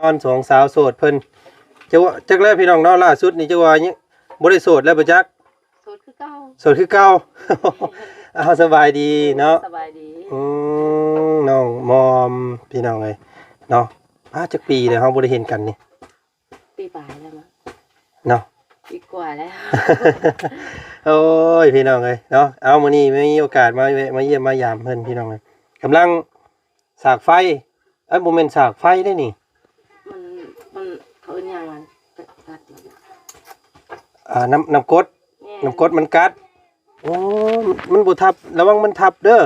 ອນສອງສາວໂສດເພິ່ນ ຈັກວ່າ ຈັກແລ້ວພີ່ນ້ອງເນາະ ລ່າສຸດນີ້ຈັກວ່າຍັງບໍ່ໄດ້ໂສດແລ້ວບໍ່ຈັກ ໂສດຄືເກົ່າ ໂສດຄືເກົ່າ. ເອົາ ສະບາຍດີເນາະ ສະບາຍດີ. ອືມ ນ້ອງມອມ ພີ່ນ້ອງເອີຍເນາະ ປາ ຈັກປີແລ້ວເຮົາບໍ່ໄດ້ເຫັນກັນນີ້? ປີປາຍແລ້ວເນາະ ເນາະ ປີກວ່າແລ້ວ. ໂອ້ຍ ພີ່ນ້ອງເອີຍເນາະ ເອົາ ມື້ນີ້ມີໂອກາດມາແວະມາຢ້ຽມມາຢາມເພິ່ນ ພີ່ນ້ອງເອີຍ ກຳລັງສາກໄຟ ເອີຍ ບໍ່ແມ່ນສາກໄຟເດ້ນີ້ ມັນ ມັນ ເຂົາເອີ້ນຫຍັງ ມັນກັດ ກັດ ອ່າ ນ້ຳ ນ້ຳກົດ ແມ່ນ ນ້ຳກົດມັນກັດ. ໂອ້ ມັນ ມັນບໍ່ທັບ ລະວັງມັນທັບເດີ.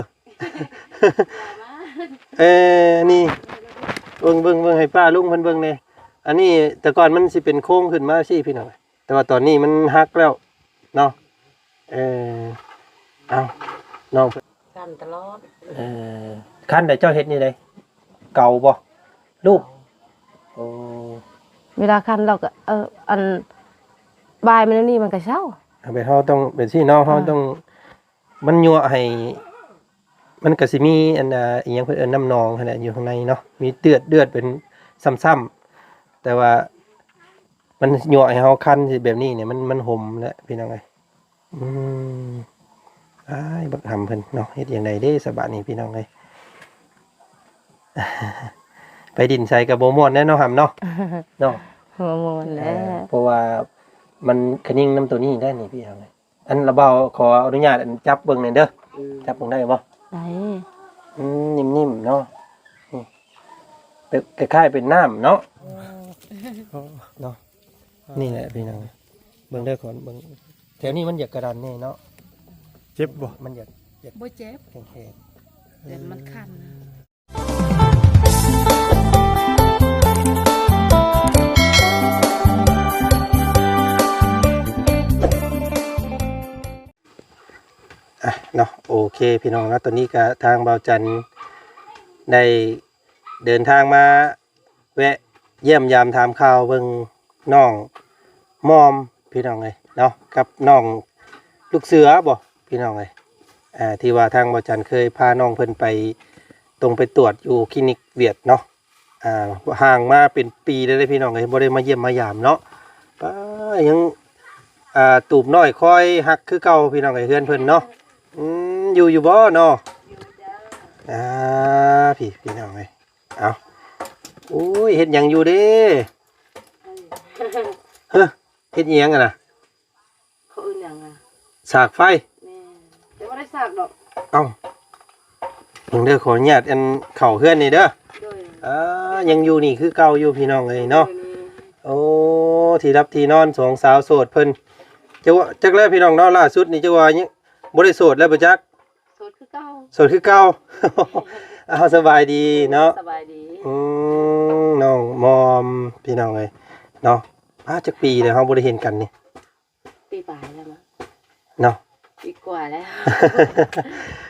ເອີ ນີ້ ເບິ່ງ ເບິ່ງ ເບິ່ງ ໃຫ້ປ້າລຸງເພິ່ນເບິ່ງແດ່. ອັນນີ້ແຕ່ກ່ອນມັນຊິເປັນໂຄງຂຶ້ນມາຊີ້ ພີ່ນ້ອງ ແຕ່ວ່າຕອນນີ້ມັນຫັກແລ້ວເນາະ. ເອີ ເອົ້າ ນ້ອງ ຄັນຕະຫຼອດ. ເອີ ຄັນແລ້ວເຈົ້າເຮັດແນວໃດ ເກົາບໍ່ ລູບ? ໂອ້ ເວລາຄັນລາວກໍ ເອີ ອັນ ບາຍມັນແນວນີ້ມັນກໍເຊົາ. ເອົາ ແບບເຮົາຕ້ອງ ແບບຊີ້ເນາະ ເຮົາ ອ່າ ຕ້ອງ ມັນຍົວະໃຫ້ ມັນກໍຊິມີອັນ ອ່າ ອີຫຍັງເພິ່ນເອີ້ນ ນ້ຳໜອງຫັ້ນແຫຼະ ຢູ່ຂ້າງໃນເນາະ ມີເລືອດ ເລືອດເປັນຊ້ຳໆ ແຕ່ວ່າມັນຍົວະໃຫ້ເຮົາຄັນແບບນີ້ນີ້ ມັນ ມັນຫົມແຫຼະ ພີ່ນ້ອງເອີຍ. ອືມ ອ້າຍ ບັກຫຳເພິ່ນເນາະ ເຮັດຈັ່ງໃດເດ້ສະບາດນີ້ ພີ່ນ້ອງເອີຍ. ໄປດິນໃສກໍບໍ່ມ່ວນແດ່ເນາະ ຫຳເນາະ ເນາະ ບໍ່ມ່ວນແຫຼະ ເອີ ເພາະວ່າມັນຂະຍິງນຳໂຕນີ້ໄດ້ນີ້ ພີ່ນ້ອງເອີຍ. ອັນລະບ່າວຂໍອະນຸຍາດ ອັນ ຈັບເບິ່ງແດ່ເດີ ອືມ ຈັບເບິ່ງໄດ້ບໍ່? ໄດ້. ອືມ ນິ້ມໆ ເນາະ ນີ້ ແບບຄ້າຍໆ ເປັນນ້ຳເນາະ ເອີ ເນາະ. ນີ້ແຫຼະ ພີ່ນ້ອງ ເບິ່ງເດີ ຂໍເບິ່ງ ແຖວນີ້ມັນຢາກກະດັນແດ່ເນາະ. ເຈັບບໍ່? ມັນຢາກ ຢາກ ບໍ່ເຈັບ ແຂງໆ ແຕ່ມັນຄັນ. ອ່ະເນາະ ໂອເຄ ພີ່ນ້ອງເນາະ ຕອນນີ້ກະທາງບ່າວຈັນໄດ້ເດີນທາງມາແວະຢ້ຽມຢາມຖາມຂ່າວເບິ່ງ ນ້ອງມອມ ພີ່ນ້ອງເອີຍເນາະ ກັບນ້ອງລູກເສືອບໍ ພີ່ນ້ອງເອີຍ ອ່າ ທີ່ວ່າທາງບ່າວຈັນເຄີຍພານ້ອງເພິ່ນໄປ ຕົງໄປຕວດຢູ່ຄລີນິກຫວຽດເນາະ ອ່າ ຫ່າງມາເປັນປີແລ້ວເດ້ ພີ່ນ້ອງເອີຍ ບໍ່ໄດ້ມາຢ້ຽມມາຢາມເນາະ. ປ້າ ຍັງ ອ່າ ຕູບນ້ອຍຄອຍຮັກຄືເກົ່າ ພີ່ນ້ອງເອີຍ ເຮືອນເພິ່ນເນາະ. ອືມ ຢູ່ຢູ່ບໍ່ເນາະ? ຢູ່ຈ້າ. ອ່າ ພີ່ ພີ່ນ້ອງເອີຍ ເອົ້າ ໂອ້ຍ ເຮັດຫຍັງຢູ່ເດ້? ເອີ ຮະ ເຮັດອີ່ຫຍັງຫັ້ນນະ? ເຂົາເອີ້ນຫຍັງອະ? ສາກໄຟ. ແມ່ນ ແຕ່ບໍ່ໄດ້ສາກດອກ. ເອົ້າ ເບິ່ງເດີ ຂໍອະນຸຍາດ ອັນ ເຂົ້າເຮືອນນີ້ເດີ. ໂດຍ. ອ່າ ຍັງຢູ່ນີ້ຄືເກົ່າຢູ່ ພີ່ນ້ອງເອີຍເນາະ. ໂດຍ. ໂອ້ ທີ່ລັບທີ່ນອນສອງສາວໂສດເພິ່ນ ຈັກວ່າ ຈັກແລ້ວ ພີ່ນ້ອງເນາະ ລ່າສຸດນີ້ຈັກວ່າຍັງບໍ່ໄດ້ໂສດແລ້ວບໍ່ຈັກ? ໂສດຄືເກົ່າ ໂສດຄືເກົ່າ. ເອົາ ສະບາຍດີເນາະ. ສະບາຍດີ. ອືມ ນ້ອງມອມ ພີ່ນ້ອງເອີຍເນາະ ປາ ຈັກປີແລ້ວເຮົາບໍ່ໄດ້ເຫັນກັນນີ້? ປີປາຍແລ້ວເນາະ ເນາະ ປີກວ່າແລ້ວ.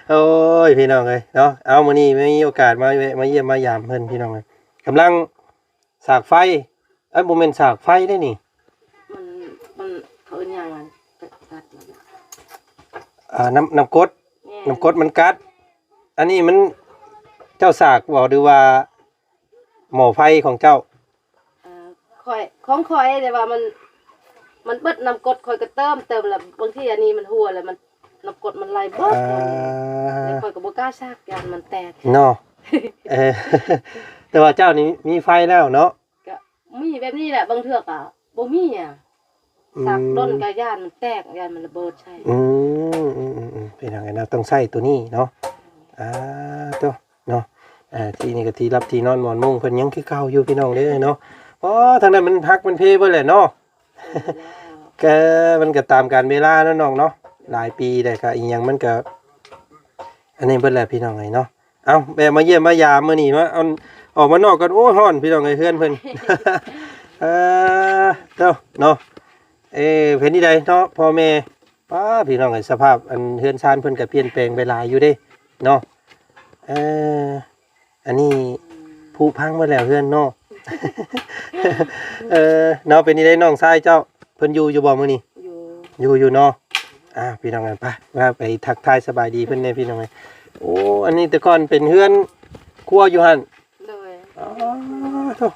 ໂອ້ຍ ພີ່ນ້ອງເອີຍເນາະ ເອົາ ມື້ນີ້ມີໂອກາດມາແວະມາຢ້ຽມມາຢາມເພິ່ນ ພີ່ນ້ອງເອີຍ ກຳລັງສາກໄຟ ເອີຍ ບໍ່ແມ່ນສາກໄຟເດ້ນີ້ ມັນ ມັນ ເຂົາເອີ້ນຫຍັງ ມັນກັດ ກັດ ອ່າ ນ້ຳ ນ້ຳກົດ. ແມ່ນ ນ້ຳກົດມັນກັດ. ອັນນີ້ມັນ ເຈົ້າສາກບໍ່ ຫຼືວ່າໝໍ້ໄຟຂອງເຈົ້າ? ເອີ ຂ້ອຍ ຂອງຂ້ອຍ ແຕ່ວ່າມັນ ມັນເບິດນ້ຳກົດ ຂ້ອຍກໍເຕີມ ເຕີມແລ້ວ ບາງທີອັນນີ້ມັນຮົ່ວ ແລ້ວມັນ ນ້ຳກົດມັນໄຫຼເບິດ. ອ່າ ແລ້ວຂ້ອຍກໍບໍ່ກ້າສາກ ຢ້ານມັນແຕກເນາະ. ເອີ ແຕ່ວ່າເຈົ້ານີ້ມີໄຟແລ້ວເນາະ? ກໍມີແບບນີ້ແຫຼະ ບາງເທື່ອກໍບໍ່ມີຫຍັງ ອືມ ສາກດົນກໍຢ້ານມັນແຕກ ຢ້ານມັນລະເບີດໃສ່. ອືມ ອືມ ອືມ ເປັນຫຍັງເນາະ ຕ້ອງໃຊ້ໂຕນີ້ເນາະ. ອ່າ ໂຕ ເນາະ ອ່າ ທີ່ນີ້ກໍທີ່ລັບທີ່ນອນໝອນມຸ້ງເພິ່ນຍັງຄືເກົ່າຢູ່ ພີ່ນ້ອງເດີເນາະ. ອໍ ທາງນັ້ນມັນຫັກມັນເພເບິດແຫຼະເນາະ. ກໍມັນກໍຕາມການເວລາເນາະນ້ອງເນາະ ຫຼາຍປີແລ້ວ ກໍອີຫຍັງມັນກໍອັນນີ້ເບິດແຫຼະ ພີ່ນ້ອງເອີຍເນາະ. ເອົ້າ ແບບມາຢ້ຽມມາຢາມມື້ນີ້ ມາ ເອົາ ອອກມານອກກັນ ໂອ້ຍ ຮ້ອນ ພີ່ນ້ອງເອີຍ ເຮືອນເພິ່ນ. ເອີ ເຈົ້າເນາະ ເອີ ເປັນຈັ່ງໃດເນາະ ພໍ່ແມ່ ປ້າ ພີ່ນ້ອງເອີຍ ສະພາບອັນເຮືອນຊານເພິ່ນກໍປ່ຽນແປງໄປຫຼາຍຢູ່ເດ້ເນາະ. ເອີ ອັນນີ້ຜຸພັງໝົດແລ້ວເຮືອນເນາະ. ເອີ ເນາະ ເປັນຈັ່ງໃດນ້ອງຊາຍເຈົ້າ ເພິ່ນຢູ່ຢູ່ບໍ່ມື້ນີ້? ຢູ່ ຢູ່ຢູ່ເນາະ. ອ່າ ພີ່ນ້ອງເອີຍ ໄປ ວ່າໄປທັກທາຍສະບາຍດີເພິ່ນແດ່ ພີ່ນ້ອງເອີຍ. ໂອ້ ອັນນີ້ແຕ່ກ່ອນເປັນເຮືອນຄົວຢູ່ຫັ້ນ. ໂດຍ. ອໍ ໂທ້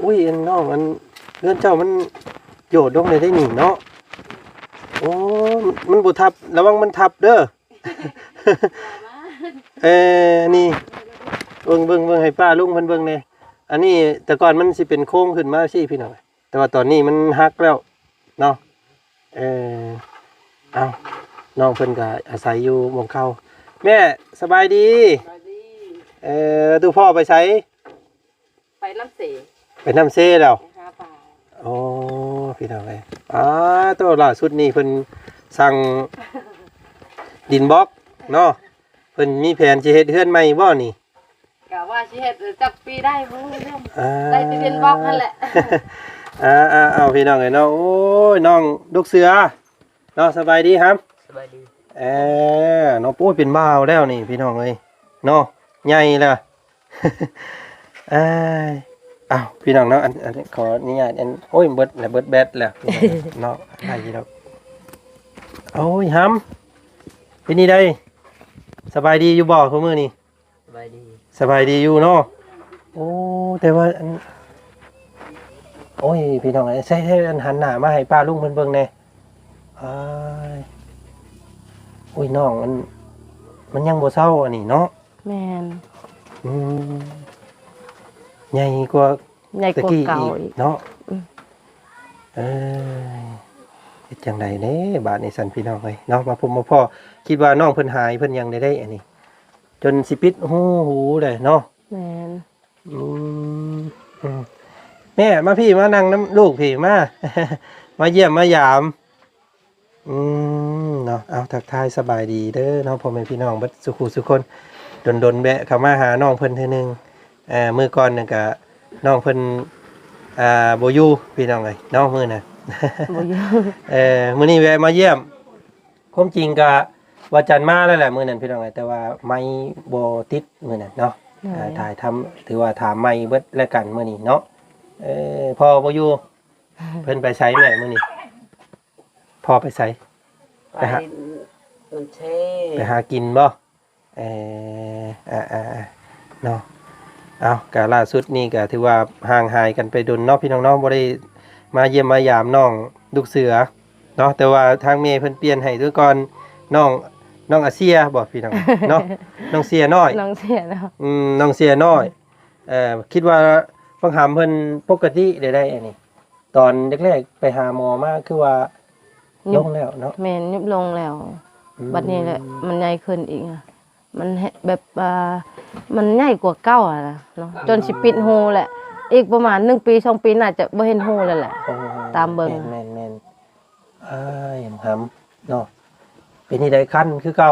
ອຸ້ຍ ອັນນ້ອງ ອັນເຮືອນເຈົ້າມັນໂຍດລົງໄດ້ໄດ໋ນີ້ເນາະ. ໂອ້ ມັນ ມັນບໍ່ທັບ ລະວັງມັນທັບເດີ. ເອີ ນີ້ ເບິ່ງ ເບິ່ງ ເບິ່ງ ໃຫ້ປ້າລຸງເພິ່ນເບິ່ງແດ່. ອັນນີ້ແຕ່ກ່ອນມັນຊິເປັນໂຄງຂຶ້ນມາຊີ້ພີ່ນ້ອງ, ແຕ່ວ່າຕອນນີ້ມັນຫັກແລ້ວເນາະ. ເອີ ເອົ້າ ນ້ອງເພິ່ນກໍອາໄສຢູ່ໝ່ອງເກົ່າ. ແມ່ ສະບາຍດີ. ສະບາຍດີ. ເອີ ຕູ້ພໍ່ໄປໃສ? ໄປນ້ຳເຊ. ໄປນ້ຳເຊແລ້ວ? ໄປຫາປາ. ໂອ້ ພີ່ນ້ອງເອີຍ ອ້າ ໂຕ ລ່າສຸດນີ້ເພິ່ນສັ່ງດິນບລັອກເນາະ. ເພິ່ນມີແຜນຊິເຮັດເຮືອນໃໝ່ບໍ່ນີ້? ກະວ່າຊິເຮັດ ຈັກປີໄດ້ບໍ່ຮູ້ເລື່ອງ. ອ່າ ໄດ້ແຕ່ດິນບລັອກຫັ້ນແຫຼະ. ອ່າໆ ເອົາ ພີ່ນ້ອງເອີຍເນາະ. ໂອ້ຍ ນ້ອງລູກເສືອເນາະ ສະບາຍດີຄັບ. ສະບາຍດີ. ເອີ ນ້ອງ ໂອ້ຍ ເປັນບ່າວແລ້ວນີ້ ພີ່ນ້ອງເອີຍເນາະ ໃຫຍ່ແລ້ວ. ເອີຍ ເອົ້າ ພີ່ນ້ອງເນາະ ອັນ ອັນ ຂໍອະນຸຍາດ ອັນ ໂອ້ຍ ເບິດແລ້ວ ເບິດແບັດແລ້ວເນາະ. ໄດ້ຢູ່ດອກ. ໂອ້ຍ ຫຳ ເປັນນີ້ໃດ ສະບາຍດີຢູ່ບໍ່ ທຸກມື້ນີ້? ສະບາຍດີ. ສະບາຍດີຢູ່ເນາະ. ໂອ້ ແຕ່ວ່າອັນ ໂອ້ຍ ພີ່ນ້ອງເອີຍ ໃສ່ ໃສ່ອັນ ຫັນໜ້າມາໃຫ້ປ້າລຸງເພິ່ນເບິ່ງແດ່. ອ້າຍ ໂອ້ຍ ນ້ອງ ມັນ ມັນຍັງບໍ່ເຊົາອັນນີ້ເນາະ. ແມ່ນ. ອືມ ໃຫຍ່ກວ່າ ໃຫຍ່ກວ່າເກົ່າອີກເນາະ. ອືມ ເອີຍ ເຮັດຈັ່ງໃດເດ້ບາດນີ້ຊັ້ນ ພີ່ນ້ອງເອີຍເນາະ. ມາພົບມາພໍ້ ຄິດວ່ານ້ອງເພິ່ນຫາຍເພິ່ນຫຍັງໄດ້ ໄດ້ອັນນີ້ ຈົນຊິປິດຫູຫູແຫຼະເນາະ. ແມ່ນ. ອືມ ອືມ ແມ່ ມາພີ້ ມານັ່ງນຳລູກພີ້ ມາ ມາຢ້ຽມມາຢາມ. ອືມ ເນາະ ເອົາ ທັກທາຍສະບາຍດີເດີເນາະ ພໍ່ແມ່ພີ່ນ້ອງເບິດສູ່ຄູ່ສູ່ຄົນ. ດົນໆ ແວະເຂົ້າມາຫານ້ອງເພິ່ນເທື່ອໜຶ່ງ. ເອີ ມື້ກ່ອນນັ້ນກະນ້ອງເພິ່ນ ອ່າ ບໍ່ຢູ່ ພີ່ນ້ອງເອີຍເນາະ ມື້ນັ້ນ ບໍ່ຢູ່. ເອີ ມື້ນີ້ແວະມາຢ້ຽມ. ຄວາມຈິງກະວ່າຈັນມາແລ້ວແຫຼະມື້ນັ້ນ ພີ່ນ້ອງເອີຍ ແຕ່ວ່າໄມບໍ່ຕິດມື້ນັ້ນເນາະ. ໂດຍ. ອ່າ ຖ່າຍທຳ ຖືວ່າຖາມໄມເບິດແລ້ວກັນມື້ນີ້ເນາະ. ເອີ ພໍ່ບໍ່ຢູ່ ເພິ່ນໄປໃສແມ່ມື້ນີ້? ພໍ່ໄປໃສ? ໄປຫາ ໄປນ້ຳເຊ ໄປຫາກິນບໍ່? ເອີ ອ່າໆໆ ເນາະ. ເອົາ ກະລ່າສຸດນີ້ກະຖືວ່າຫ່າງຫາຍກັນໄປດົນເນາະ ພີ່ນ້ອງເນາະ ບໍ່ໄດ້ມາຢ້ຽມມາຢາມນ້ອງລູກເສືອເນາະ. ແຕ່ວ່າທາງແມ່ເພິ່ນປ່ຽນໃຫ້ ແຕ່ກ່ອນນ້ອງ ນ້ອງອາເຊຍບໍ່ ພີ່ນ້ອງເນາະ ນ້ອງເຊຍນ້ອຍ ນ້ອງເຊຍນ້ອຍ. ອືມ ນ້ອງເຊຍນ້ອຍ. ເອີ ຄິດວ່າບັກຫຳເພິ່ນປົກກະຕິໄດ້ ໄດ້ອັນນີ້ ຕອນແລກໆໄປຫາໝໍມາຄືວ່າຍຸບລົງແລ້ວເນາະ. ແມ່ນ ຍຸບລົງແລ້ວ. ອືມ ບັດນີ້ແຫຼະ ມັນໃຫຍ່ຂຶ້ນອີກ ມັນແຮະ ແບບວ່າມັນໃຫຍ່ກວ່າເກົ່າຫັ້ນນະເນາະ. ອືມ ຈົນຊິປິດຫູແຫຼະ ອີກປະມານໜຶ່ງປີສອງປີໜ້າຈະບໍ່ເຫັນຫູແລ້ວແຫຼະ. ໂອ້ ຕາມເບິ່ງ. ແມ່ນໆໆ. ອ້າຍ ຫຳເນາະ ເປັນຈັ່ງໃດ ຄັນຄືເກົ່າ?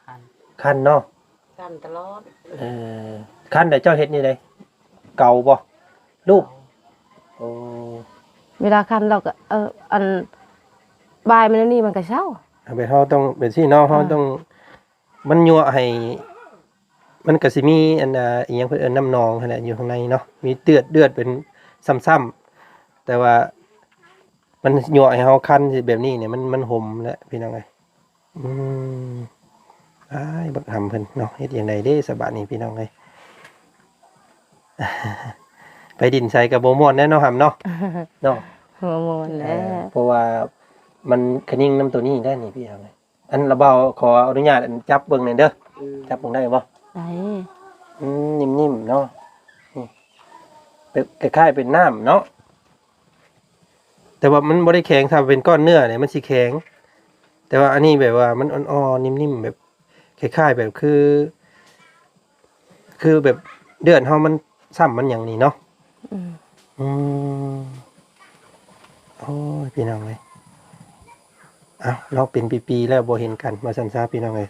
ຄັນ ຄັນເນາະ ຄັນຕະຫຼອດ. ເອີ ຄັນແລ້ວເຈົ້າເຮັດແນວໃດ ເກົາບໍ່ລູກ? ເກົາ. ໂອ້ ເວລາຄັນລາວກໍ ເອີ ອັນ ບາຍມັນແນວນີ້ມັນກໍເຊົາ. ເຮົາ ເຮົາຕ້ອງແບບຊີ້ເນາະ ເຮົາ ອ່າ ຕ້ອງ ມັນຍົວະໃຫ້ ມັນກໍຊິມີອັນ ອ່າ ອີຫຍັງເພິ່ນເອີ້ນ ນ້ຳໜອງຫັ້ນແຫຼະຢູ່ຂ້າງໃນເນາະ ມີເລືອດ ເລືອດເປັນຊ້ຳໆ ແຕ່ວ່າມັນຍົວະໃຫ້ເຮົາຄັນແບບນີ້ນີ້ ມັນ ມັນຫົມແຫຼະ ພີ່ນ້ອງເອີຍ. ອືມ ອ້າຍ ບັກຫຳເພິ່ນເນາະ ເຮັດຈັ່ງໃດເດ້ສະບາດນີ້ ພີ່ນ້ອງເອີຍ. ໄປດິນໃສກໍບໍ່ມ່ວນແດ່ເນາະ ຫຳເນາະ ເນາະ ບໍ່ມ່ວນແຫຼະ. ເອີ ເພາະວ່າມັນຂະຍິງນຳໂຕນີ້ໄດ້ນີ້ ພີ່ນ້ອງເອີຍ. ອັນລະບ່າວຂໍອະນຸຍາດ ອັນ ຈັບເບິ່ງແດ່ເດີ. ອືມ ຈັບເບິ່ງໄດ້ບໍ່? ໄດ້. ອືມ ນິ້ມໆ ເນາະ ນີ້ ແບບຄ້າຍໆເປັນນ້ຳເນາະ. ແຕ່ວ່າມັນບໍ່ໄດ້ແຂງ ຖ້າເປັນກ້ອນເນື້ອນີ້ມັນຊິແຂງ ແຕ່ວ່າອັນນີ້ແບບວ່າມັນອ່ອນໆ ນິ້ມໆ ແບບຄ້າຍໆ ແບບຄື ຄືແບບເລືອດເຮົາມັນຊ້ຳມັນຫຍັງນີ້ເນາະ. ອືມ ອືມ ໂອ້ຍ ພີ່ນ້ອງເອີຍ ເອົ້າ ເນາະ ເປັນປີໆແລ້ວບໍ່ເຫັນກັນວ່າຊັ້ນຊະ ພີ່ນ້ອງເອີຍ.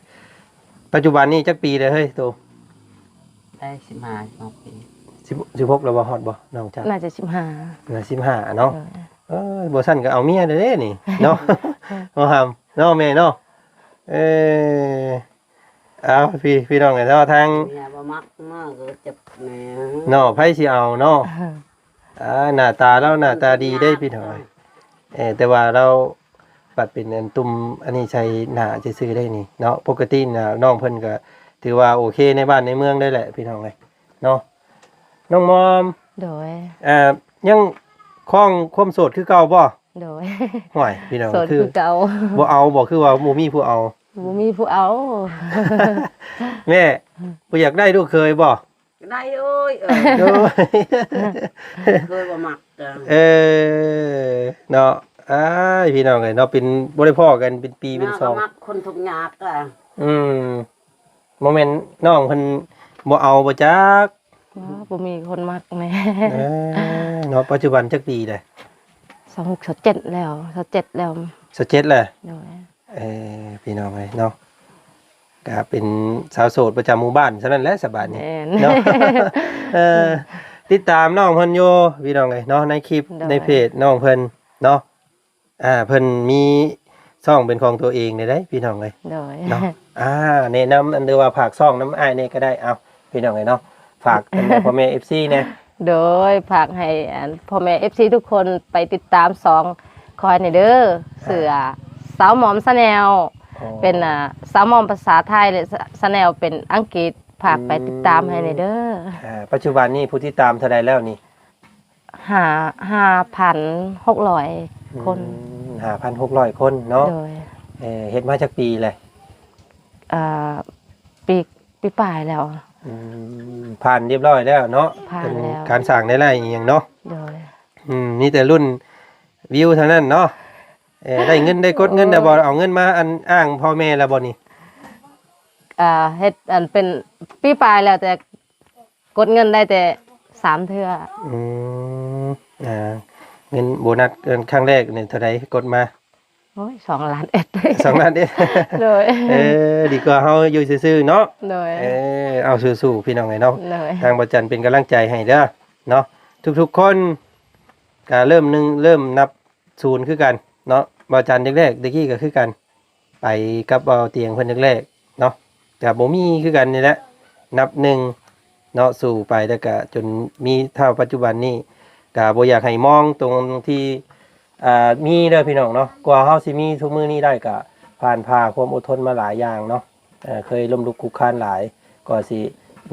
ປັດຈຸບັນນີ້ຈັກປີແລ້ວເຮີ້ຍໂຕ? ໄດ້ສິບຫ້າ ສິບຫົກປີ. ສິບ ສິບຫົກແລ້ວບໍ່? ຮອດບໍ່ນ້ອງຈັກ? ໜ້າຈະສິບຫ້າ. ໜ້າສິບຫ້າເນາະ. ເອີ ເອີ ບໍ່ຊັ້ນກໍເອົາເມຍເດ້ນີ້ເນາະ ບໍ່ຫຳເນາະ ແມ່ເນາະ. ເອີ ເອົາ ພີ່ ພີ່ນ້ອງເອີຍເນາະ ທາງເມຍບໍ່ມັກເນາະ ກໍເຈັບແມ່ເນາະ ໃຜຊິເອົາເນາະ. ອ່າ ໜ້າຕາລາວໜ້າຕາດີເດ້ພີ່ນ້ອງ. ເອີ ແຕ່ວ່າລາວບັດເປັນອັນຕຸ່ມອັນນີ້ໃສ່ໜ້າຊື່ໆໄດ້ນີ້ເນາະ. ປົກກະຕິນະ ນ້ອງເພິ່ນກໍຖືວ່າໂອເຄໃນບ້ານໃນເມືອງໄດ້ແຫຼະພີ່ນ້ອງເອີຍເນາະ. ນ້ອງມອມ ໂດຍ ອ່າ ຍັງຄອງຄວາມໂສດຄືເກົ່າບໍ່? ໂດຍ ຫ້ວຍ ພີ່ນ້ອງ ໂສດຄື ຄືເກົ່າ ບໍ່ເອົາບໍ່? ຄືວ່າບໍ່ມີຜູ້ເອົາ? ບໍ່ມີຜູ້ເອົາ ແມ່ ບໍ່ຢາກໄດ້ລູກເຂີຍບໍ່? ໄດ້ເອີຍ ເອີ ໂດຍ ເຄີຍບໍ່ມັກ ເອີ ເນາະ ອ້າຍ ພີ່ນ້ອງເອີຍເນາະ ເປັນ ບໍ່ໄດ້ພໍ້ກັນເປັນປີເປັນສອງ ມັກຄົນທຸກຍາກ ອືມ ບໍ່ແມ່ນນ້ອງເພິ່ນບໍ່ເອົາບໍ່ຈັກ? ບໍ່ ບໍ່ມີຄົນມັກແນ່ ເອີ ເນາະ ປັດຈຸບັນຈັກປີແລ້ວ? ຊາວຫົກ ຊາວເຈັດແລ້ວ ຊາວເຈັດແລ້ວ ຊາວເຈັດແລ້ວ ໂດຍ ເອີ ພີ່ນ້ອງເອີຍເນາະ ກະເປັນສາວໂສດປະຈຳໝູ່ບ້ານສ່ຳນັ້ນແຫຼະ ສະບາດນີ້ ແມ່ນ ເນາະ ເອີ ຕິດຕາມນ້ອງເພິ່ນຢູ່ ພີ່ນ້ອງເອີຍເນາະ ໃນຄລິບ ໂດຍ ໃນເພຈນ້ອງເພິ່ນເນາະ ອ່າ ເພິ່ນມີຊ່ອງເປັນຂອງຕົວເອງແລ້ວເດ້ ພີ່ນ້ອງເອີຍ ໂດຍ ເນາະ ອ່າ ແນະນຳ ອັນ ຫຼືວ່າຝາກຊ່ອງນຳອ້າຍແດ່ກໍໄດ້ ເອົາ ພີ່ນ້ອງເອີຍເນາະ ຝາກອັນ ພໍ່ແມ່ ເອັຟຊີ ແດ່ ໂດຍ ຝາກໃຫ້ອັນ ພໍ່ແມ່ ເອັຟຊີ ທຸກຄົນໄປຕິດຕາມຊ່ອງຂ້ອຍແດ່ເດີ ອ່າ ຊື່ ອ່າ ສາວໝອມ Channel ອໍ ເປັນ ອ່າ ສາວໝອມພາສາໄທ ແລະ Channel ເປັນອັງກິດ ຝາກໄປ ອືມ ຕິດຕາມໃຫ້ແດ່ເດີ ອ່າ ປັດຈຸບັນນີ້ຜູ້ຕິດຕາມເທົ່າໃດແລ້ວນີ້? ຫ້າ ຫ້າພັນຫົກຮ້ອຍຄົນ ອືມ ຫ້າພັນຫົກຮ້ອຍຄົນເນາະ ໂດຍ ເອີ ເຮັດມາຈັກປີແລ້ວ? ອ່າ ປີ ປີປາຍແລ້ວ ອືມ ຜ່ານຮຽບຮ້ອຍແລ້ວເນາະ ຜ່ານແລ້ວ ເປັນການສ້າງລາຍໄດ້ອີ່ຫຍັງເນາະ ໂດຍ ອືມ ມີແຕ່ລຸ້ນວິວເທົ່ານັ້ນເນາະ ເອີ ໄດ້ເງິນໄດ້ກົດເງິນແລ້ວບໍ່? ເອີ ເອົາເງິນມາອັນອ້າງພໍ່ແມ່ແລ້ວບໍ່ນີ້? ອ່າ ເຮັດອັນເປັນປີປາຍແລ້ວ ແຕ່ ກົດເງິນໄດ້ແຕ່ສາມເທື່ອ ອືມ ອ່າ ເງິນໂບນັດ ເງິນຄັ້ງແລກນີ້ເທົ່າໃດກົດມາ? ໂອ້ຍ ສອງລ້ານເອັດ ສອງລ້ານເອັດ ໂດຍ ເອີ ດີກວ່າເຮົາຢູ່ຊື່ໆເນາະ ໂດຍ ເອີ ເອົາສູ້ໆ ພີ່ນ້ອງເອີຍເນາະ ໂດຍ ທາງບໍ່ຈັນເປັນກຳລັງໃຈໃຫ້ເດີເນາະ ທຸກໆຄົນກະເລີ່ມໜຶ່ງ ເລີ່ມນັບສູນຄືກັນເນາະ ບໍ່ຈັນແລກໆ ແຕ່ກີ້ກະຄືກັນ ໄປກັບເບົາຕຽງເພິ່ນແລກໆເນາະ ກະບໍ່ມີຄືກັນນີ້ແຫຼະ ນັບໜຶ່ງເນາະ ສູ້ໄປ ແລ້ວກະຈົນມີເທົ່າປັດຈຸບັນນີ້ ກະບໍ່ຢາກໃຫ້ມອງຕົງທີ່ ອ່າ ມີເດີພີ່ນ້ອງເນາະ ກວ່າເຮົາຊິມີທຸກມື້ນີ້ໄດ້ ກະຜ່ານຜ່າຄວາມອົດທົນມາຫຼາຍຢ່າງເນາະ ເອີ ເຄີຍລົ້ມລຸກຄຸກຄານຫຼາຍ ກວ່າຊິ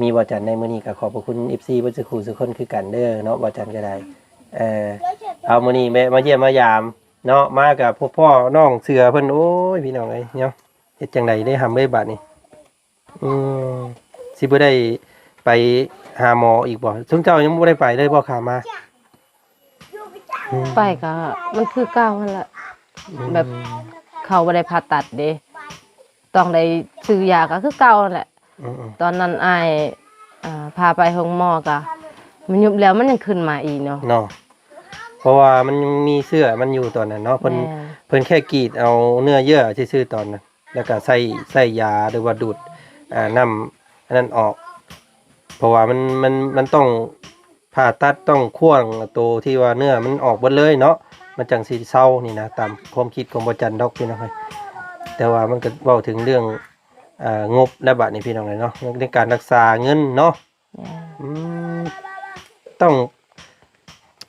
ມີບໍ່ຈັນໃນມື້ນີ້ ກະຂອບພະຄຸນ ເອັຟຊີ ເບິດສູ່ຄູ່ສູ່ຄົນຄືກັນເດີເນາະ ບໍ່ຈັນກະໄດ້ ເອີ ເອົາ ມື້ນີ້ແວະມາຢ້ຽມມາຢາມ ເນາະ ມາກະພົບພໍ້ນ້ອງເສືອເພິ່ນ ໂອ້ຍ ພີ່ນ້ອງເອີຍເນາະ ເຮັດຈັ່ງໃດເດ້ຫຳເອີຍບາດນີ້ ອືມ ຊິບໍ່ໄດ້ໄປຫາໝໍອີກບໍ່? ຊຸມເຈົ້າຍັງບໍ່ໄດ້ໄປເລີຍບໍ່ ຂາມາ? ອືມ ໄປກະມັນຄືເກົ່າຫັ້ນແຫຼະ ອືມ ແບບເຂົາບໍ່ໄດ້ຜ່າຕັດເດ້ ຕ້ອງໄດ້ຊື້ຢາກະຄືເກົ່າຫັ້ນແຫຼະ ອືມໆ ຕອນນັ້ນອ້າຍ ເອີ ພາໄປໂຮງໝໍກະ ມັນຍຸບແລ້ວມັນຍັງຂຶ້ນມາອີກເນາະ ເນາະ ເພາະວ່າມັນຍັງມີເຊື້ອມັນຢູ່ຕອນນັ້ນເນາະ ເພິ່ນ ແມ່ນ ເພິ່ນແຄ່ກຣີດເອົາເນື້ອເຍື່ອຊື່ໆຕອນນັ້ນ ແລ້ວກະໃສ່ ໃສ່ຢາ ຫຼືວ່າດູດ ອ່າ ນ້ຳອັນນັ້ນອອກ ເພາະວ່າມັນ ມັນ ມັນຕ້ອງຜ່າຕັດ ຕ້ອງຄ້ວງໂຕທີ່ວ່າເນື້ອມັນອອກເບິດເລີຍເນາະ ມັນຈັ່ງຊິເຊົານີ້ນະ ຕາມຄວາມຄິດຂອງບໍ່ຈັນດອກ ພີ່ນ້ອງເອີຍ ແຕ່ວ່າມັນກະເວົ້າເຖິງເລື່ອງ ອ່າ ງົບແລ້ວບາດນີ້ ພີ່ນ້ອງເອີຍເນາະ ໃນການລັກສາເງິນເນາະ ແມ່ນ ອືມ ຕ້ອງ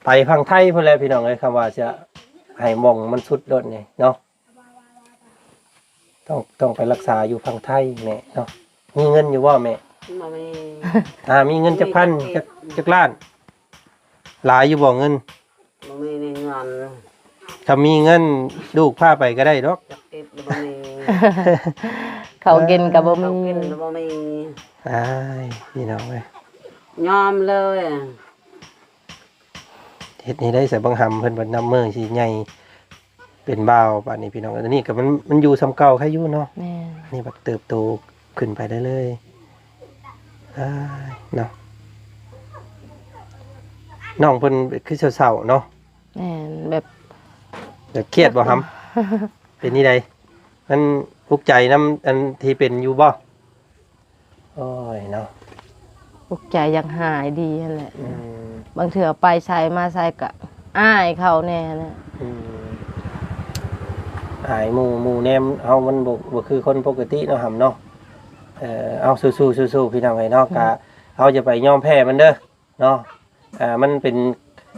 ໄປຝັ່ງໄທພຸ້ນແຫຼະ ພີ່ນ້ອງເອີຍ ຄຳວ່າຈະໃຫ້ໝ່ອງມັນສຸດໂລດນີ້ເນາະ ຕ້ອງ ຕ້ອງໄປລັກສາຢູ່ຝັ່ງໄທແຫຼະເນາະ ມີເງິນຢູ່ບໍ່ແມ່? ບໍ່ມີ ອ່າ ມີເງິນຈັກພັນ ມີແຕ່ ຈັກ ຈັກລ້ານ? ຫຼາຍຢູ່ບໍ່ເງິນ? ບໍ່ມີເງິນ ຖ້າມີເງິນລູກພາໄປກະໄດ້ດອກ ຈັກເກັບບໍ່ມີ ເຂົ້າກິນກະບໍ່ມີ ເອີ ເຂົ້າກິນກະບໍ່ມີ ອ້າຍ ພີ່ນ້ອງເອີຍ ຍອມເລີຍ ເຮັດນີ້ໄດ້ສະບັງຫຳເພິ່ນບັດນັບມື້ຊິໃຫຍ່ເປັນບ່າວປານນີ້ ພີ່ນ້ອງ ອັນນີ້ກະມັນ ມັນຢູ່ສ່ຳເກົ່າໄຄຢູ່ເນາະ ແມ່ນ ນີ້ບັດເຕີບໂຕຂຶ້ນໄປເລື້ອຍໆ ອ້າຍ ເນາະ ນ້ອງເພິ່ນຄືເສົ້າໆເນາະ ແມ່ນ ແບບ ແບບຄຽດບໍ່ຫຳ? ເປັນນີ້ໃດ ມັນອຸກໃຈນຳອັນທີ່ເປັນຢູ່ບໍ່? ໂອ້ຍເນາະ ອຸກໃຈຢາກຫາຍດີຫັ້ນແຫຼະ ອືມ ບາງເທື່ອໄປໃສມາໃສກະອາຍເຂົາແດ່ຫັ້ນແຫຼະ ອືມ ອາຍໝູ່ ໝູ່ແນມເຮົາ ມັນບໍ່ ບໍ່ຄືຄົນປົກກະຕິເນາະ ຫຳເນາະ ເອີ ເອົາ ສູ້ໆ ສູ້ໆ ພີ່ນ້ອງເອີຍເນາະ ອືມ ກະເຮົາຢ່າໄປຍອມແພ້ມັນເດີ ເນາະ ອ່າ ມັນເປັນ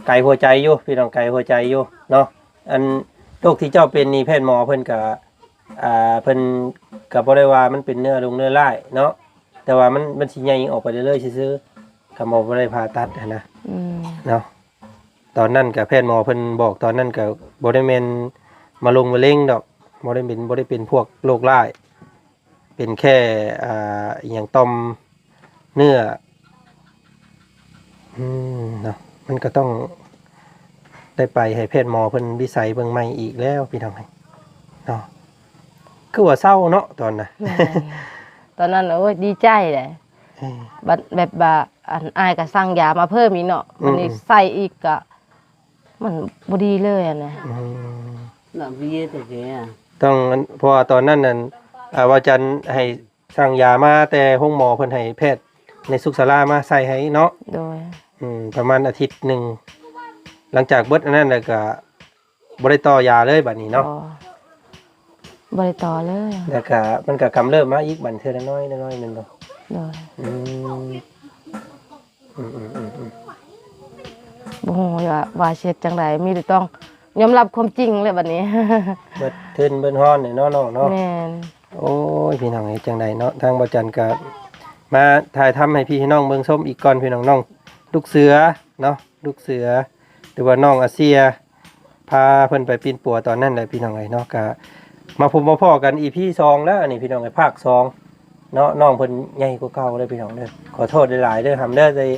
ໄກຫົວໃຈຢູ່ ພີ່ນ້ອງ ໄກຫົວໃຈຢູ່ເນາະ ອັນໂລກທີ່ເຈົ້າເປັນນີ້ ແພດໝໍເພິ່ນກະ ອ່າ ເພິ່ນກະບໍ່ໄດ້ວ່າມັນເປັນເນື້ອລົງເນື້ອຮ້າຍເນາະ ແຕ່ວ່າມັນ ມັນຊິໃຫຍ່ອອກໄປເລື້ອຍໆຊື່ໆ ຄັນວ່າບໍ່ໄດ້ຜ່າຕັດຫັ້ນນະ ອືມ ເນາະ. ຕອນນັ້ນກະແພດໝໍເພິ່ນບອກ ຕອນນັ້ນກະບໍ່ໄດ້ແມ່ນມະລົງມະເລັງດອກ ບໍ່ໄດ້ເປັນ ບໍ່ໄດ້ເປັນພວກໂລກຮ້າຍ ເປັນແຄ່ ອ່າ ອີ່ຫຍັງ ຕ່ອມເນື້ອ ອືມ ເນາະ ມັນກໍຕ້ອງໄດ້ໄປໃຫ້ແພດໝໍເພິ່ນວິໄສເບິ່ງໃໝ່ອີກແລ້ວ ພີ່ນ້ອງເອີຍ ເນາະ. ຄືວ່າເຊົາເນາະຕອນນະ ແມ່ນ ຕອນນັ້ນ ໂອ້ຍ ດີໃຈເດ້ ເອີ ບັດແບບວ່າ ອັນ ອ້າຍກໍສັ່ງຢາມາເພີ່ມອີກເນາະ ອືມ ບັດນີ້ໃສ່ອີກກໍ ມັນບໍ່ດີເລີຍຫັ້ນນະ ອືມ ເນາະ ເວຍແທ້ໆ ຕ້ອງ ອັນ ເພາະວ່າຕອນນັ້ນນັ້ນ ອ່າ ວ່າຈັນໃຫ້ສັ່ງຢາມາແຕ່ໂຮງໝໍ ເພິ່ນໃຫ້ແພດໃນສຸກສາລາມາໃສ່ໃຫ້ເນາະ ໂດຍ ອືມ ປະມານອາທິດໜຶ່ງ ຫຼັງຈາກເບິດອັນນັ້ນແລ້ວກະບໍ່ໄດ້ຕໍ່ຢາເລີຍບາດນີ້ເນາະ ບໍ່ ບໍ່ໄດ້ຕໍ່ເລີຍ ແລ້ວກະມັນກະກຳເລີບມາອີກ ບັດເທື່ອລະໜ້ອຍ ລະໜ້ອຍແມ່ນບໍ່ ໂດຍ ອືມ ອືມໆໆໆ ບໍ່ຮູ້ວ່າ ວ່າຊິເຮັດຈັ່ງໃດ ມີແຕ່ຕ້ອງຍອມຮັບຄວາມຈິງແຫຼະບັດນີ້ ເບິດທຶນເບິດຮ້ອນແຫຼະເນາະນ້ອງເນາະ ແມ່ນ ໂອ້ຍ ພີ່ນ້ອງເຮັດຈັ່ງໃດເນາະ ທາງບໍ່ຈັນກໍມາຖ່າຍທຳໃຫ້ພີ່ໃຫ້ນ້ອງເບິ່ງຊົມອີກກ່ອນ ພີ່ນ້ອງ ນ້ອງລູກເສືອເນາະ ລູກເສືອ ຫຼືວ່ານ້ອງອາເຊຍ ພາເພິ່ນໄປປິ່ນປົວຕອນນັ້ນແຫຼະ ພີ່ນ້ອງເອີຍເນາະ ກະມາພົບມາພໍ້ກັນ ອີພີ ສອງແລ້ວ ອັນນີ້ ພີ່ນ້ອງເອີຍ ພາກ ສອງ ເນາະ ນ້ອງເພິ່ນໃຫຍ່ກວ່າເກົ່າເດີພີ່ນ້ອງເດີ ຂໍໂທດຫຼາຍໆເດີ ຫຳເດີ ທີ່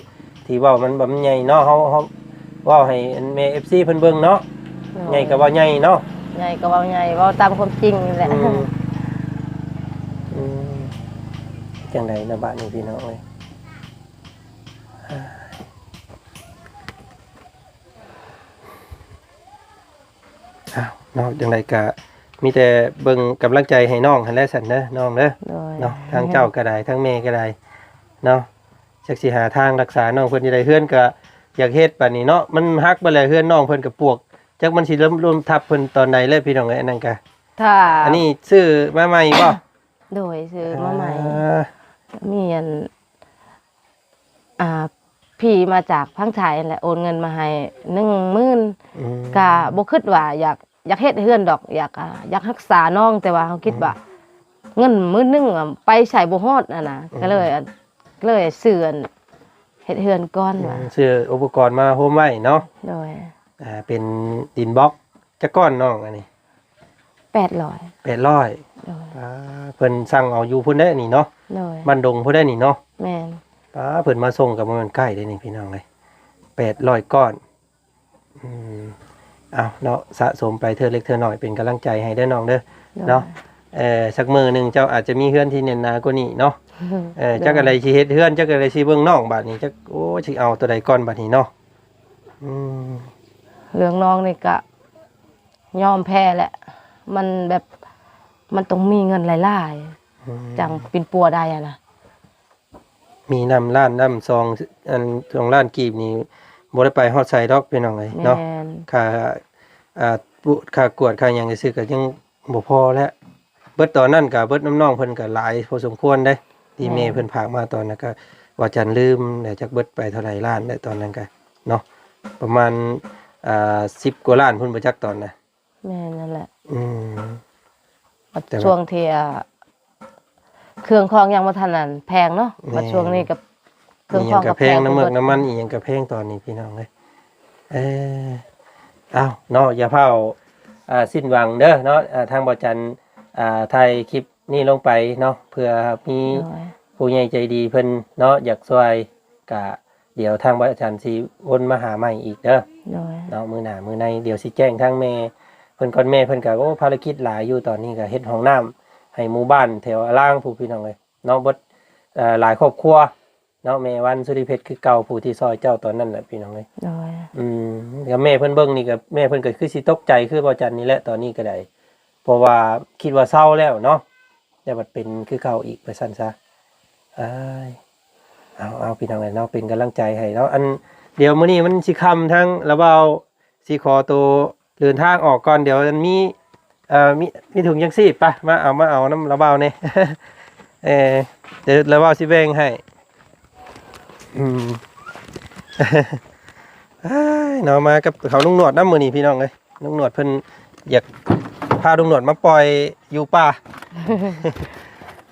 ທີ່ເວົ້າມັນບໍ່ ມັນໃຫຍ່ເນາະ ເຮົາ ເຮົາເວົ້າໃຫ້ແມ່ ເອັຟຊີ ເພິ່ນເບິ່ງເນາະ ໂດຍ ໃຫຍ່ກໍເວົ້າໃຫຍ່ເນາະ ໃຫຍ່ກໍເວົ້າໃຫຍ່ ເວົ້າຕາມຄວາມຈິງນີ້ແຫຼະ ອືມ ອືມ ຈັ່ງໃດເນາະບາດນີ້ ພີ່ນ້ອງເອີຍ ອ້າວ ເນາະ ຈັ່ງໃດກະມີແຕ່ເບິ່ງກຳລັງໃຈໃຫ້ນ້ອງຫັ້ນແຫຼະຊັ້ນເດີນ້ອງເດີ ໂດຍ ເນາະ ທາງເຈົ້າກໍໄດ້ ທາງແມ່ກໍໄດ້ເນາະ ຈັກຊິຫາທາງຮັກສານ້ອງເພິ່ນຈັ່ງໃດ ເຮືອນກໍຢາກເຮັດບາດນີ້ເນາະ ມັນຫັກເບິດແລ້ວ ເຮືອນນ້ອງເພິ່ນກໍປວກ ຈັກມັນຊິລົ້ມ ລົ້ມທັບເພິ່ນຕອນໃດແລ້ວ ພີ່ນ້ອງເອີຍ ອັນນັ້ນກະ ຖ້າ ອັນນີ້ຊື້ມາໃໝ່ບໍ່? ໂດຍ ຊື້ມາໃໝ່ ອ່າ ມີອັນ ອ່າ ພີ່ມາຈາກຝັ່ງໄທຫັ້ນແຫຼະ ໂອນເງິນມາໃຫ້ໜຶ່ງໝື່ນ ອືມ ກະບໍ່ຄິດວ່າຢາກ ຢາກເຮັດເຮືອນດອກ ຢາກ ອ່າ ຢາກຮັກສານ້ອງ ແຕ່ວ່າເຮົາຄິດວ່າ ອືມ ເງິນໝື່ນໜຶ່ງອະໄປໃສບໍ່ຮອດຫັ້ນນະ ອືມ ກໍເລີຍ ກໍເລີຍຊື້ອັນ ເຮັດເຮືອນກ່ອນ ອືມ ວ່າ ຊື້ອຸປະກອນມາໂຮມໄວ້ເນາະ ໂດຍ ອ່າ ເປັນດິນບລັອກ ຈັກກ້ອນນ້ອງອັນນີ້? ແປດຮ້ອຍ ແປດຮ້ອຍ ໂດຍ ອ່າ ເພິ່ນສັ່ງເອົາຢູ່ພຸ້ນເດ້ນີ້ເນາະ ໂດຍ ບ້ານດົງພຸ້ນເດ້ນີ້ເນາະ ແມ່ນ ອ່າ ເພິ່ນມາສົ່ງກໍບໍ່ແມ່ນໃກ້ເດ້ນີ້ ພີ່ນ້ອງເອີຍ ແປດຮ້ອຍກ້ອນ ອືມ ເອົາເນາະ ສະສົມໄປເທື່ອເລັກເທື່ອນ້ອຍ ເປັນກຳລັງໃຈໃຫ້ເດີນ້ອງເດີ ໂດຍ ເນາະ ເອີ ສັກມື້ໜຶ່ງເຈົ້າອາດຈະມີເຮືອນທີ່ແໜ້ນໜາກວ່ານີ້ເນາະ ເອີ ໂດຍ ຈັກອັນໃດຊິເຮັດເຮືອນ ຈັກອັນໃດຊິເບິ່ງນ້ອງບາດນີ້ ຈັກ ໂອ້ ຊິເອົາຕົວໃດກ່ອນບາດນີ້ເນາະ ອືມ ເລື່ອງນ້ອງນີ້ກະຍອມແພ້ແຫຼະ ມັນແບບ ມັນຕ້ອງມີເງິນຫຼາຍໆ ອືມ ຈັ່ງປິ່ນປົວໄດ້ຫັ້ນນະ ມີນຳລ້ານນຳສອງ ອັນ ສອງລ້ານກີບນີ້ ບໍ່ໄດ້ໄປຮອດໃສດອກ ພີ່ນ້ອງເອີຍເນາະ ແມ່ນ ຄ່າ ອ່າ ປຸ ຄ່າກວດຄ່າຫຍັງຊື່ກໍຍັງບໍ່ພໍແລ້ວ ເບິດຕອນນັ້ນກໍເບິດນຳນ້ອງເພິ່ນກໍຫຼາຍພໍສົມຄວນເດ້ ທີ່ແມ່ ແມ່ນ ເພິ່ນຝາກມາຕອນນັ້ນ ກໍວ່າຈັນລືມແລ້ວ ຈັກເບິດໄປເທົ່າໃດລ້ານແລ້ວຕອນນັ້ນກໍເນາະ ປະມານ ອ່າ ສິບກວ່າລ້ານພຸ້ນບໍ່ຈັກຕອນນະ ແມ່ນນັ້ນແຫຼະ ອືມ ບັດ ແຕ່ວ່າ ຊ່ວງທີ່ ອ່າ ເຄື່ອງຂອງຍັງບໍ່ທັນອັນແພງເນາະ ແມ່ນ ບັດຊ່ວງນີ້ກໍເຄື່ອງຂອງກໍແພງ ອີ່ຫຍັງກໍແພງ ນ້ຳມັນ ນ້ຳມັນອີ່ຫຍັງກໍແພງຕອນນີ້ ພີ່ນ້ອງເອີຍ ເອີ ເອົ້າເນາະ ຢ່າຟ້າວ ອ່າ ສິ້ນຫວັງເດີເນາະ ອ່າ ທາງບໍ່ຈັນ ອ່າ ຖ່າຍຄລິບນີ້ລົງໄປເນາະ ເພື່ອມີ ໂດຍ ຜູ້ໃຫຍ່ໃຈດີເພິ່ນເນາະ ຢາກຊ່ວຍ ກະ ດຽວທາງພະອາຈານຊິວົນມາຫາໃໝ່ອີກເດີ ໂດຍ ເນາະ ມື້ໜ້າມື້ໃນ ດຽວຊິແຈ້ງທາງແມ່ເພິ່ນກ່ອນ ແມ່ເພິ່ນກະ ໂອ້ ພາລະກິດຫຼາຍຢູ່ ຕອນນີ້ກະເຮັດຫ້ອງນ້ຳໃຫ້ໝູ່ບ້ານແຖວອາລາງພຸ້ນ ພີ່ນ້ອງເອີຍ ເນາະ ເບິດ ເອີ ຫຼາຍຄອບຄົວເນາະ ແມ່ວັນ ສຸລິເພັດ ຄືເກົ່າ ຜູ້ທີ່ຊ່ອຍເຈົ້າຕອນນັ້ນແຫຼະ ພີ່ນ້ອງເອີຍ ໂດຍ ອືມ ກະແມ່ເພິ່ນເບິ່ງນີ້ກະ ແມ່ເພິ່ນກະຄືຊິຕົກໃຈຄືບໍ່ຈັນນີ້ແຫຼະ ຕອນນີ້ກະໄດ້ ເພາະວ່າຄິດວ່າເຊົາແລ້ວເນາະ ແຕ່ບັດເປັນຄືເກົ່າອີກ ວ່າຊັ້ນຊະ ອ້າຍ ເອົາ ເອົາ ພີ່ນ້ອງເອີຍເນາະ ເປັນກຳລັງໃຈໃຫ້ເນາະ ອັນ ດຽວມື້ນີ້ມັນຊິຄ່ຳ ທາງລາວບ່າວຊິຂໍໂຕເດີນທາງອອກກ່ອນ ດຽວມັນມີ ເອີ ມີ ມີຖົງຍັງຊີບ ໄປ ມາເອົາ ມາເອົານຳລາວບ່າວແດ່ ເອີ ດຽວລາວບ່າວຊິແບ່ງໃຫ້ ອືມ ອ້າຍ ເນາະ ມາກັບເຂົາລຸງໜວດນຳມື້ນີ້ ພີ່ນ້ອງເອີຍ ລຸງໜວດເພິ່ນຢາກພາລຸງໜວດມາປ່ອຍຢູ່ປ່າ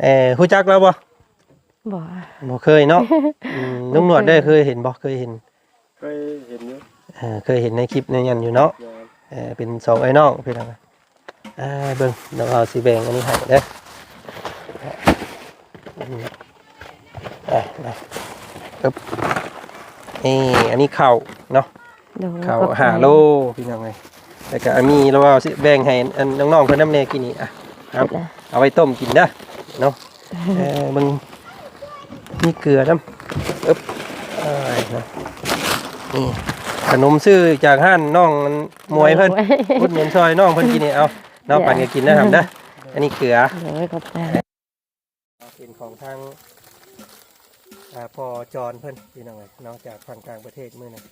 ເອີ ຮູ້ຈັກລາວບໍ່? ບໍ່ ບໍ່ເຄີຍເນາະ. ອືມ ລຸງໜວດເດ້ ເຄີຍເຫັນບໍ່? ເຄີຍເຫັນ ເຄີຍເຫັນຢູ່ ເອີ ເຄີຍເຫັນໃນຄລິບໃນຫຍັງຢູ່ເນາະ. ແມ່ນ ເອີ ເປັນສອງເອື້ອຍນ້ອງພີ່ນ້ອງ. ອ່າ ເບິ່ງ ດຽວເຮົາຊິແບ່ງອັນນີ້ໃຫ້ເດີ. ອືມ ອ່າ ນະ ອຶບ ນີ້ ອັນນີ້ເຂົ້າເນາະ. ໂດຍ ເຂົ້າ ຂອບໃຈ ຫ້າໂລພີ່ນ້ອງເອີຍ. ແລ້ວກະມີ ລາວວ່າຊິແບ່ງໃຫ້ອັນນ້ອງໆເພິ່ນນຳແດ່ ກິນນີ້. ອ່ະ ເອົາ ເອົາໄວ້ຕົ້ມກິນເດີເນາະ. ເອີ ເບິ່ງ ມີເກືອນຳ. ອຶບ ເອີຍ ເນາະ ນີ້ ຂະໜົມຊື້ຈາກຮ້ານນ້ອງໝວຍເພິ່ນ ອຸດໜູນຊ່ອຍນ້ອງເພິ່ນກິນນີ້. ເອົາເນາະ ປັນກັນກິນເດີ ທຳເດີ. ອັນນີ້ເກືອ ໂດຍ ຂອບໃຈ. ເປັນຂອງທາງ ອ່າ ພໍ່ຈອນເພິ່ນພີ່ນ້ອງເອີຍເນາະ ຈາກຝັ່ງຕ່າງປະເທດມື້ນີ້.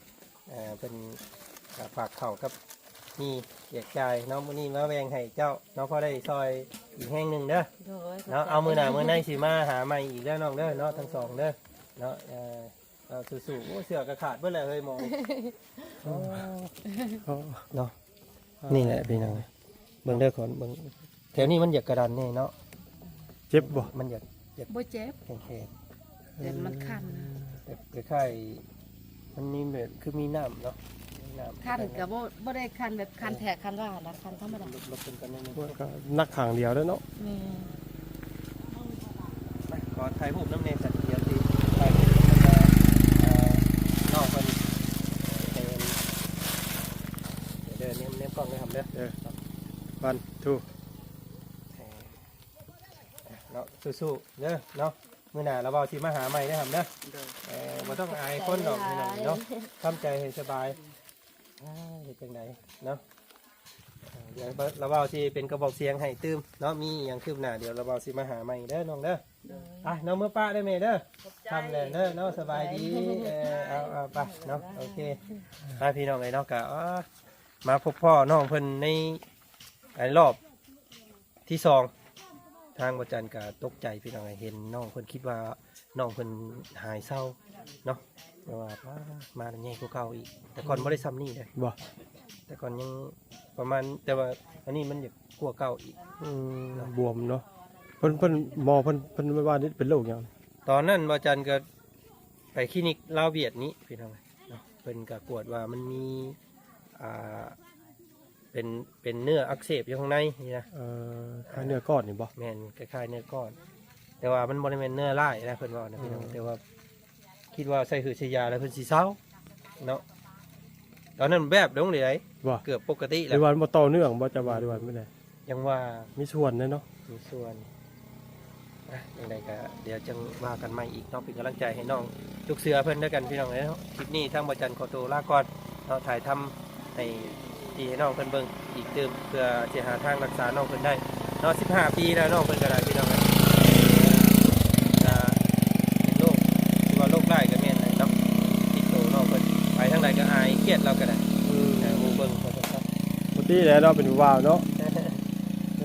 ເອີ ເພິ່ນ ອ່າ ຝາກເຂົ້າກັບມີແຈກຈ່າຍເນາະ. ມື້ນີ້ມາແບ່ງໃຫ້ເຈົ້າເນາະ ພໍໄດ້ຊ່ອຍອີກແຮງໜຶ່ງເດີ. ໂດຍ ເນາະ ຂອບໃຈ ເອົາມື້ໜ້າມື້ໃນຊິມາຫາໃໝ່ອີກເດີນ້ອງເດີເນາະ ທັງສອງເດີເນາະ. ເອີ ເອີ ສູ້ໆ. ໂອ້ ເສື້ອກໍຂາດເບິດແລ້ວເຮີ້ຍ ໝໍ. ໂອ້ ເນາະ ນີ້ແຫຼະພີ່ນ້ອງ ເບິ່ງເດີ ຂໍເບິ່ງ ແຖວນີ້ມັນຢາກກະດັນແດ່ເນາະ. ເຈັບບໍ່? ມັນຢາກ ຢາກ ບໍ່ເຈັບ ແຂງໆ ແຕ່ມັນຄັນ ແບບຄ້າຍໆ ມັນມີແບບຄືມີນ້ຳເນາະ ມີນ້ຳ. ຄັນກໍບໍ່ ບໍ່ໄດ້ຄັນແບບຄັນແທ້ຄັນວ່ານະ ຄັນທຳມະດາ. ລົບ ລົບເພິ່ນກ່ອນໜ້ອຍໜຶ່ງ ມັນກໍໜັກຂ້າງດຽວແລ້ວເນາະ. ແມ່ນ. ໄປ ຂໍຖ່າຍຮູບນຳແດ່ຊັ້ນ ດຽວຊິຖ່າຍຮູບນຳ ເອີ ນ້ອງເພິ່ນ. ເດີ ເດີ ແນມ ແນມກ້ອງເດີ ທຳເດີ. ເອີ ວັນ ທູ ເນາະ ສູ້ໆເດີເນາະ. ມື້ໜ້າລາວເວົ້າຊິມາຫາໃໝ່ເດີ ທຳເດີ. ໂດຍ ເອີ ບໍ່ຕ້ອງອາຍຄົນດອກ ຂອບໃຈ ພີ່ນ້ອງເນາະ ທຳໃຈໃຫ້ສະບາຍ. ເຮັດຈັ່ງໃດເນາະ ດຽວລາວເວົ້າຊິເປັນກະບອກສຽງໃຫ້ຕື່ມເນາະ. ມີຫຍັງຄືບໜ້າ ດຽວລາວເວົ້າຊິມາຫາໃໝ່ເດີນ້ອງເດີ. ໂດຍ ໄປ ນ້ອງເມືອປະເດີແມ່ເດີ. ຂອບໃຈ ທຳແລ້ວເດີເນາະ ສະບາຍດີ. ເອີ ເອົາ ເອົາ ໄປເນາະ. ໂອເຄ ໄປພີ່ນ້ອງເອີຍເນາະ ກະ ເອີ ມາພົບພໍ້ນ້ອງເພິ່ນໃນ ໃນລອບ ທີສອງ ທາງບໍ່ຈັນກະຕົກໃຈພີ່ນ້ອງ ເຫັນນ້ອງເພິ່ນ ຄິດວ່ານ້ອງເພິ່ນຫາຍເຊົາເນາະ ແຕ່ວ່າ ປ້າ ມາໃຫຍ່ກວ່າເກົ່າອີກ. ແຕ່ກ່ອນບໍ່ໄດ້ຊ່ຳນີ້ເດ້. ບໍ່ ແຕ່ກ່ອນຍັງປະມານ ແຕ່ວ່າອັນນີ້ມັນຢາກກວ່າເກົ່າອີກ. ອືມ ເນາະ ບວມເນາະ. ເພິ່ນ ເພິ່ນ ໝໍເພິ່ນ ເພິ່ນວ່ານີ້ເປັນໂລກຫຍັງ? ຕອນນັ້ນບໍ່ຈັນກະໄປຄລີນິກລາວຫວຽດນີ້ພີ່ນ້ອງເນາະ ເພິ່ນກະກວດວ່າມັນມີ ອ່າ ເປັນ ເປັນເນື້ອອັກເສບຢູ່ຂ້າງໃນນີ້ນະ. ເອີ ຄ້າຍເນື້ອກ້ອນນີ້ບໍ່? ແມ່ນ ຄ້າຍໆເນື້ອກ້ອນ ແຕ່ວ່າມັນບໍ່ໄດ້ແມ່ນເນື້ອຮ້າຍນະ ເພິ່ນເວົ້ານະ ອືມ ພີ່ນ້ອງ. ແຕ່ວ່າຄິດວ່າໃສ່ຫືດໃສ່ຢາແລ້ວເພິ່ນຊິເຊົາເນາະ. ຕອນນັ້ນແບບລົງເລີຍ ບໍ່ ເກືອບປົກກະຕິແລ້ວ ຫຼືວ່າມັນບໍ່ຕໍ່ເນື່ອງບໍ່ ຈະວ່າ ອືມ ຫຼືວ່າແນວໃດ? ຍັງວ່າ ມີສ່ວນແຫຼະເນາະ ມີສ່ວນ. ອ່ະ ຈັ່ງໃດກໍດຽວຈັ່ງວ່າກັນໃໝ່ອີກເນາະ ເປັນກຳລັງໃຈໃຫ້ນ້ອງລູກເສືອເພິ່ນດ້ວຍກັນ ພີ່ນ້ອງເອີຍເນາະ. ຄລິບນີ້ທາງບໍ່ຈັນຂໍໂຕລາກ່ອນເນາະ ຖ່າຍທຳໃຫ້ພີ່ໃຫ້ນ້ອງເພິ່ນເບິ່ງອີກຕື່ມ ເພື່ອຊິຫາທາງລັກສານ້ອງເພິ່ນໄດ້ເນາະ. ສິບຫ້າປີແລ້ວນ້ອງເພິ່ນກໍໄດ້ ພີ່ນ້ອງເອີຍ ກໍເປັນໂລກ ຄືວ່າໂລກຮ້າຍກໍແມ່ນແຫຼະເນາະ ຕິດໂຕນ້ອງເພິ່ນ ໄປທາງໃດກໍອາຍ ຄຽດລາວກໍໄດ້ ອືມ ເອີ ໝູ່ເບິ່ງວ່າຊັ້ນຊະ. ປົກກະຕິແຫຼະເນາະ ເປັນຜູ້ບ່າວເນາະ. ອ່ະ ເ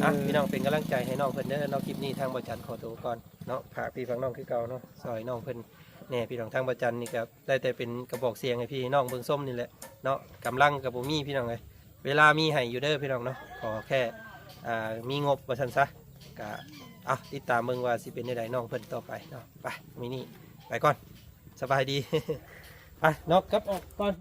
ອີ ພີ່ນ້ອງເປັນກຳລັງໃຈໃຫ້ນ້ອງເພິ່ນເດີເນາະ. ຄລິບນີ້ທາງບໍ່ຈັນຂໍໂຕກ່ອນ ເນາະ ຝາກພີ່ຝາກນ້ອງຄືເກົ່າເນາະ ຊ່ອຍນ້ອງເພິ່ນແດ່ພີ່ນ້ອງ. ທາງບໍ່ຈັນນີ້ກໍໄດ້ແຕ່ເປັນກະບອກສຽງໃຫ້ພີ່ໃຫ້ນ້ອງເບິ່ງຊົມນີ້ແຫຼະເນາະ ກຳລັງກໍບໍ່ມີພີ່ນ້ອງເອີຍ ເວລາມີໃຫ້ຢູ່ເດີພີ່ນ້ອງເນາະ. ຂໍແຄ່ ອ່າ ມີງົບວ່າຊັ້ນຊະ ກະ ເອົາ ຕິດຕາມເບິ່ງວ່າຊິເປັນແນວໃດນ້ອງເພິ່ນຕໍ່ໄປເນາະ. ໄປ ມື້ນີ້ໄປກ່ອນ ສະບາຍດີ ໄປເນາະ ກັບອອກກ່ອນ.